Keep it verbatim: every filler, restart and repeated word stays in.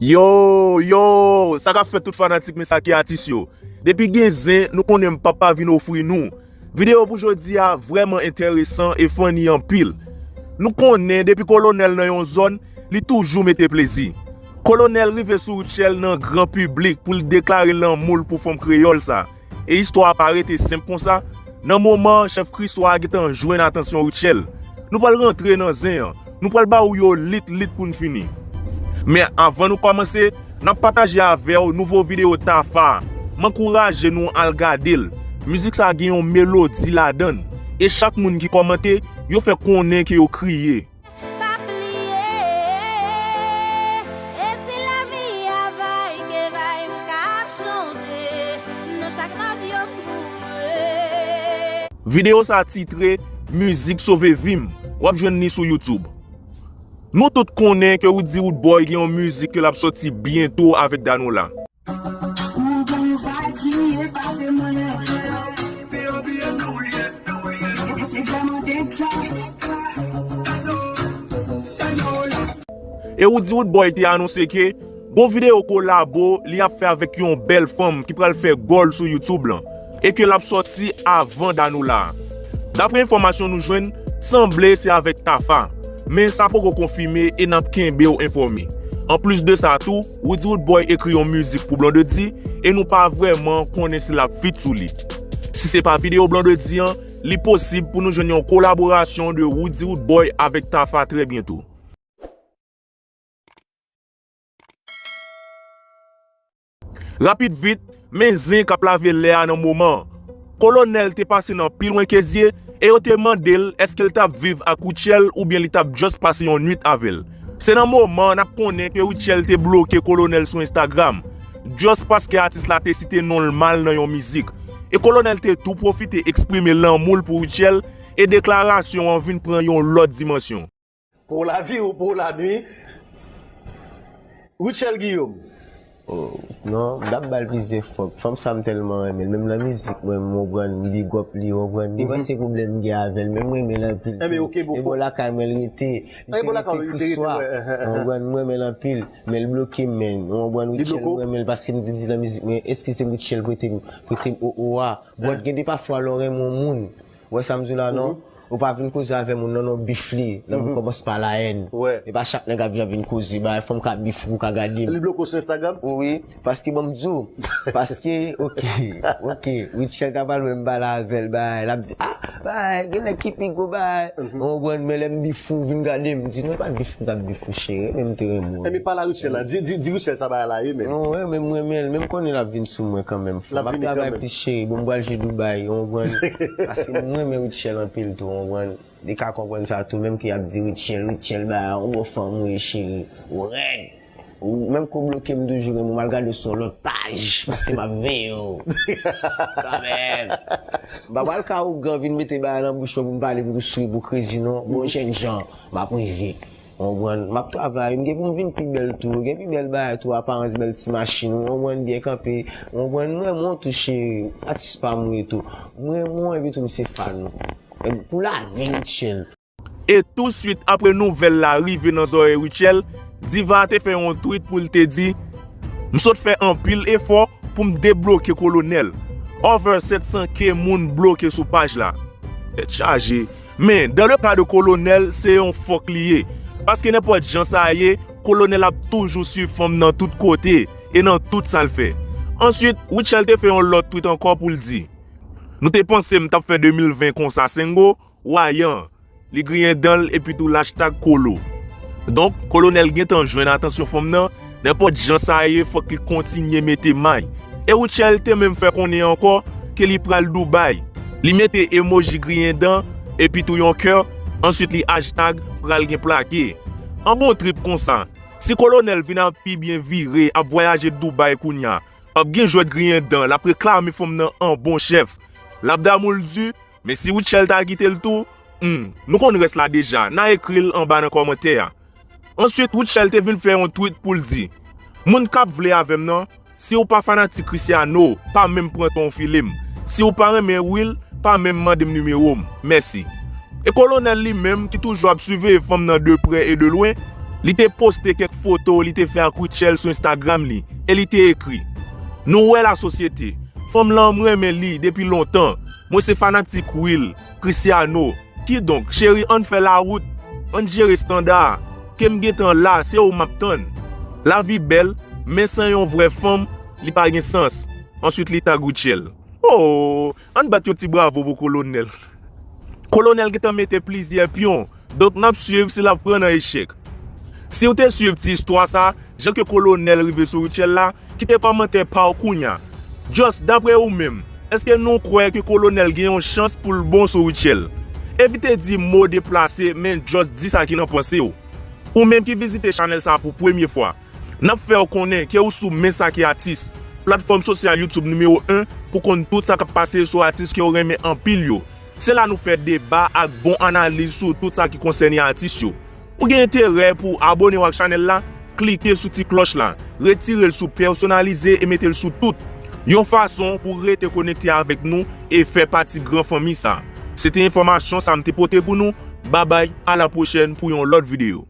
Yo, yo, sa k ap fèt tout fanatik men sa ki atis yo. Depi gen zen, nou konnen m p ap pa vin ofri nou. Videyo pou jodi a vrèman enteresan e funny anpil. Nou konnen depi Kolonèl nan yon zòn, li toujou mete plezi. Kolonèl rive sou Rutshelle nan gran piblik pou l deklare lanmou l pou fanm kreyòl sa. E istwa a pa rete senp konsa. Nan moman an, chèf Kriswa a gentan jwenn atansyon Rutshelle. Nou pral rantre nan zen an. Nou pral ba ou yo lit lit pou n fini. Men avan nou kòmanse, n ap pataje avè w nouvo videyo Tafa a. M ankouraje nou al gade l. Mizik sa gen yon melodi ladan l. E chak moun ki kòmante, yo fè konnen ke yo kriye. Pa pliye, e si lavi a vay ke vay m k ap chante, nan chak nòt yo m twouve. Videyo sa titre Mizik Sove Vi M, w ap jwenn li sou YouTube. Nou tout konnen ke Roody Roodboy gen yon mizik ke l ap sòti byento avèk Danola. Ou gon vibe ki epate mwen. Se vrèman deg sa. E Roody Roodboy te anonse ke gon videyo kolabo li ap fè avèk yon bèl fanm ki pral fè gòl sou YouTube lan, e ke l ap sòti avan Danola a. Daprè enfòmasyon nou jwenn, sanble se avèk Tafa, men sa poko konfime e n ap kenbe w enfòme. Anplis de sa tou, Roody Roodboy ekri yon mizik pou Blondedy e nou pa vrèman konnen si l ap feat sou li. Si se pa videyo Blondedy an, li posib pou nou jwenn yon kolaborasyon de Roody Roodboy avèk Tafa trè byento. Rapid vit, men zen k ap lave lè a nan moman an. Kolonèl te pase nan pi lwen ke zye e yo te mande l èske l t ap viv ak Rutshelle oubyen li t ap just pase yon nwit avè l. Se nan moman an n ap konnen ke Rutshelle te bloke Kolonèl sou Instagram, just paske atis la te site non l mal nan yon mizik. E Kolonèl te tou pwofite eksprime lanmou l pou Rutshelle e deklarasyon an vin pran yon lòt dimansyon. Pou lavi ou pou lanwi. Rutshelle Guillaume. Oh, non, m t ap ba l plizyè fòk. Fanm sa m tèlman renmen l. Menm nan mizik mwen, m konprann, m big up li, w konprann. Nenpòt se pwoblèm m gen avè l, men m renmen l anpil tou. Enben, ok, bon, e bò lakay mwen l rete. Li te rete Kriswa. W konprann, m renmen l anpil. Men l bloke m, men. W konprann, Rutshelle, m renmen l paske m te di nan mizik mwen, eskize m, Rutshelle, prete m, prete m O O a. But gen de pafwa lè w renmen yon moun, w wè sa m di w la, non? Ou pa vin koze avè moun nan, non, bif li. Lè moun kòmanse pa la haine. E pa chak nèg ap vin, ap vin koze, bagay, fò m ka bif ou, ou ka gade m. Li bloke w sou Instagram? Wi, paske bon, m di w, paske, ok, ok, Rutshelle ta pral wè m pale avè l, bagay, l ap di, ah, bagay, gen nèg ki pi gwo, bagay. Ou konprann, men lè m bif ou, vin gade m, m di, non, e pa bif m t ap bif ou, cheri, men m te renmen w. Enben, pale a Rutshelle la, di, di, di Rutshelle sa bagay la ye, men. Non, wi, men m renmen l, men m konnen l ap vin sou mwen kanmenm. L ap vini kanmenm. M ap travay plis, cheri. Bon, m pral jwe Dubai, w konprann? Paske m renmen Rutshelle anpil tou, w konprann? Li ka konprann sa tou, menm ke y ap di Rutshelle, Rutshelle, ba, yon gwo fanm ou ye, cheri. Ou rèd. Ou menm ke w bloke m toujou, men m al gade w sou yon lòt paj, paske m ap veye w. Kanmenm. M pa pral ka ougan vin mete bagay nan bouch mwen pou m pale pou souri pou krezi, non. Bon, jènjan, m ap rive. Ou konprann? M ap travay, m gen pou m vin pi bèl tou. Gen pi bèl bagay tou, aparans bèl ti machin, ou konprann, byen kanpe. Ou konprann? M renmen w tou, cheri. Atis pa m ou ye tou. M renmen w epi tou m se fan ou. E pou lavi, Rutshelle. E touswit apre nouvèl la rive nan zòrèy Rutshelle, Diva te fè yon tweet pou l te di, m sot fè anpil efò pou m debloke Kolonèl. Over sèt san K moun bloke sou paj la. Tèt chaje. Men, dans le cas de Kolonèl, se yon fòk li ye. Paske nenpòt jan sa ye, Kolonèl ap toujou swiv fanm nan tout kote e nan tout sa l fè. Answit, Rutshelle te fè yon lòt tweet ankò pou l di, nou te panse m t ap fè de mil ven konsa, Sengo, wayan, li griyen dan l epi tou l hashtag Kolo. Donk, Kolonèl gentan jwenn atansyon fanm nan, nenpòt jan sa ye, fòk li kontinye mete may. E Rutshelle te menm fè konnen ankò ke li pral Dubai. Li mete emoji griyen dan, epi tou yon kè, answit li hashtag pral gen plake. An bon trip konsa. Si Kolonèl vin ap pi byen vire, ap vwayaje Dubai kounya, p ap gen jwèt griyen dan, l ap reklame fanm nan an bon chèf. L ap damou l di, men si Rutshelle ta kite l tou, hmm, nou konn rès la deja, n a ekri l anba nan kòmantè a. Answit, Rutshelle te vin fè yon tweet pou l di, moun k ap vle avè m nan, si w pa fanatik Cristiano, pa menm pran tan w file m. Si w pa renmen Will, pa menm mande m nimewo m. Mèsi. E Kolonèl li menm, ki toujou ap siveye fanm nan de prè e de lwen, Li te poste kèk foto li te fè ak Rutshelle sou Instagram li, e li te ekri: "Nou wè lasosyete. Fanm lan, m renmen li depi lontan. Mwen se fanatik Will, Cristiano. Kidonk, cheri, ann fè lawout. Ann jere estanda a. Ke m gentan la, se ou m ap tann. Lavi bèl, men san yon vrè fanm, li pa gen sans." Answit, li tag Rutshelle. Oh, ann bat yon ti bravo pou Kolonèl. Kolonèl gentan mete plizyè pyon, donk n ap swiv si l ap pran nan echèk. Si w te swiv ti istwa sa, jan ke Kolonèl rive sou Rutshelle la, kite kòmantè pa w kounya. Just, daprè ou menm, èske nou kwè ke Kolonèl gen yon chans pou l bon sou Rutshelle? Evite di mo deplase, men just di sa ki nan panse w. Ou menm ki vizite chanèl sa pou premye fwa, n ap fè w konnen ke ou sou Men Sa Ki Atis, platfòm sosyal YouTube nimewo en pou konn tout sa k ap pase sou atis ke w renmen anpil yo. Se la nou fè deba ak bon analiz sou tout sa ki konsène atis yo. Ou gen enterè pou abone w ak chanèl la? Klike sou ti klòch la, retire l sou pèsonalize e mete l sou tout, yon fason pou rete konekte avèk nou e fè pati gran fanmi sa. Se te enfòmasyon sa m te pote pou nou. Babay, a la pwochèn pou yon lòt videyo.